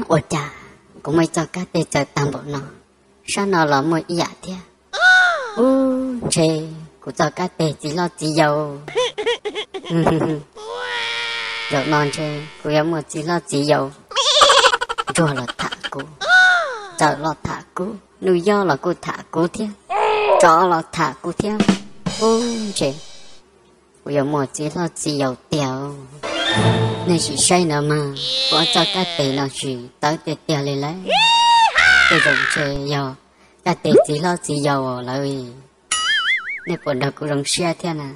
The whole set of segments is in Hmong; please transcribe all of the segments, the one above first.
Ua cas kuv muaj ib txoj kab teg txawv tag npaum no, sab no los muaj ib yam thiab. Ub, ntshe kuv txoj kab teg txiv hlob txiv yau. Zaum no ntshe kuv yuav muaj txiv hlob txiv yau, ntsuag los tham kuv, txawm los tham kuv, nuj yob los kuj tham kuv thiab, tsov los tham kuv thiab. Ub, ntshe kuv yuav muaj txiv hlob txiv yau tiag. Nej sim saib no mas, kuv ob txoj kab teg no sim txawv tiag tiag li lawm. Tej zaum ntshe yog kab teg txiv hlob txiv yau lawm. Nej puas nrog kuv zoo siab thiab na?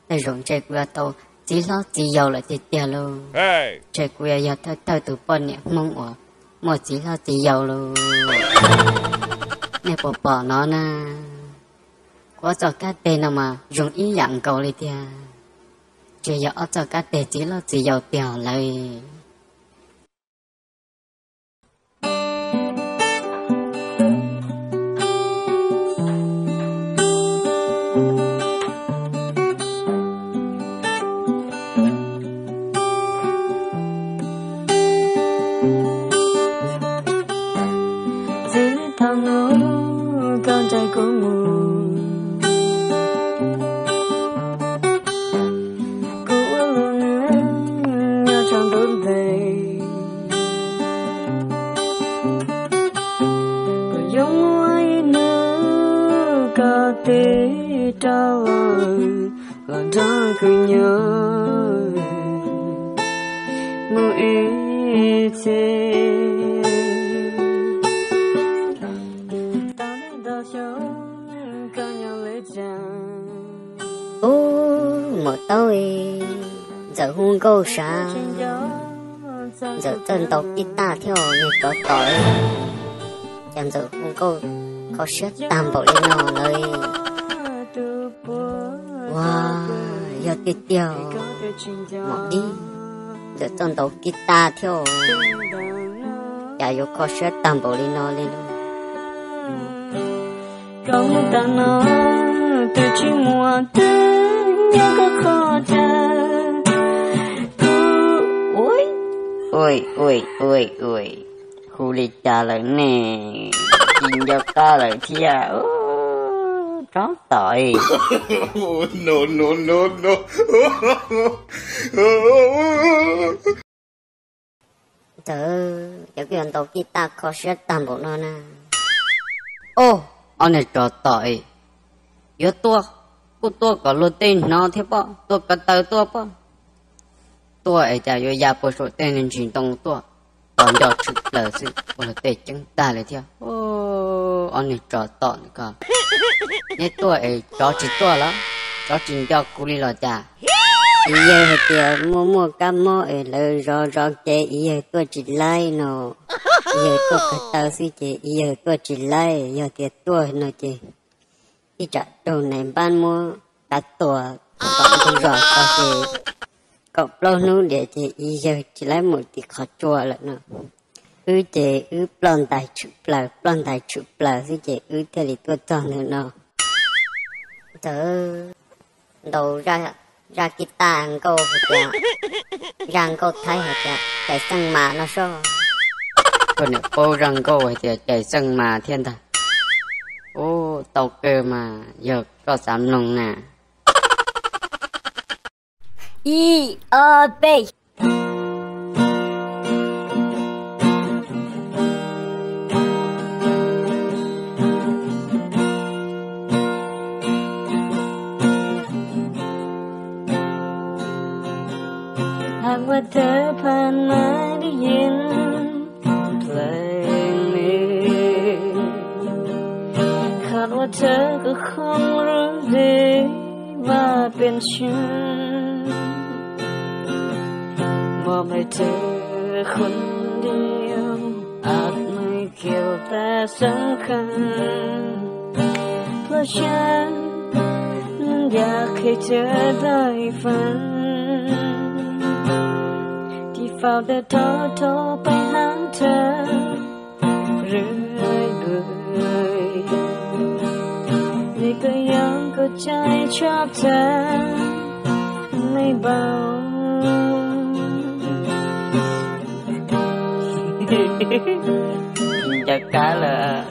Tej zaum ntshe kuv yuav tau txiv hlob txiv yau lawm tiag tiag lauj. Ntshe kuv yuav yog thawj thawj tus poj niam Hmoob uas muaj txiv hlob txiv yau lauj. Nej puas pom no na? Kuv ob txoj kab teg no mas zoo ib yam nkaus li tiag. Ntshe yog ob txoj kab teg txiv hlob txiv yau tiag lawm. Txij thaum hnub koj nrhiav kuv mus, kuv ua lub neej nyob tsam ntuj ntev. Puas yuav muaj ib hnub koj twb rov los, los nrog kuv nyob mus ib txhis. Tau ntau xyoo koj nyob lawm cas? Ub, maum taub, Ntxawm hu nkauj sav, Ntxawm txawj ntaus kib taj thiab os, niag tsov tom. Cas Ntxawm hu nkauj kho siab tag npaum li no lawm? Ua, yog tiag tiag, maum dib, Ntxawm txawj ntaus kib taj thiab os, cas yuav kho siab tag npaum li no li lauj? Koj mus tas no, twb tsis muaj twg nyob koj qhov chaw. Ua, ua, ua, hu li cas lawm ne? Tsis nco qab lawm thiab, tsov tom. Ntxawm, cas koj yuav ntaus kib taj kho siab tag npaum no na? Ub, ob niag tsov tom, yuav tuaj kuj tuaj kom luag tej hnov thiab pob, tuaj ko taw tuaj pob. Tuaj es cas yuav ya puas saum tej niag ntsis ntoo tuaj, tos nco tshwm plaws xwb, ua luag tej ceeb tag li thiab. Ob niag tsov tom ko, neb tuaj es tsov tsis tuaj los? Tsov tsis nco kuv li los cas? Ib yawg hais tias muaj muaj kab mob es lawv zov zov kev, ib yawg tuaj tsis laib no. Ib yawg tuaj ko taw xwb ces ib yawg tuaj tsis laib, yog tias tuaj no ces ib tsam raug nais npab muab kav tuag tom ntug zos tau ces kaum plaub hnub diam ces ib yawg tsis laib mus tim qhov tsua lawm no. Wb ces wb ploj ntais tshwm plaws, ploj ntais tshwm plaws xwb ces wb thiaj li tuaj txog ntawm no. Ntxawm ntaus zaj kib taj nkauj hais tias, zaj nkauj Thaib hais tias cais xeej mas no sob. Koj niam paub zaj nkauj hais tias cais xeej mas thiab ntag. Ub, tau kawg mas yog koj xav mloog na. Ib, ob, peb. Hak wa tes phan ma di yin play me. คาดว่าเธอก็คงรู้ดีว่าเป็นฉัน มอบให้เธอคนเดียว อาจไม่เกี่ยวแต่สำคัญ เพราะฉันนั้นอยากให้เธอได้ฝัน ที่เฝ้าแต่โทรโทรไปหาเธอ เรื่อยเปื่อย นี่ก็ยังก็ใจชอบเธอไม่เบา Ncaws kab lawm.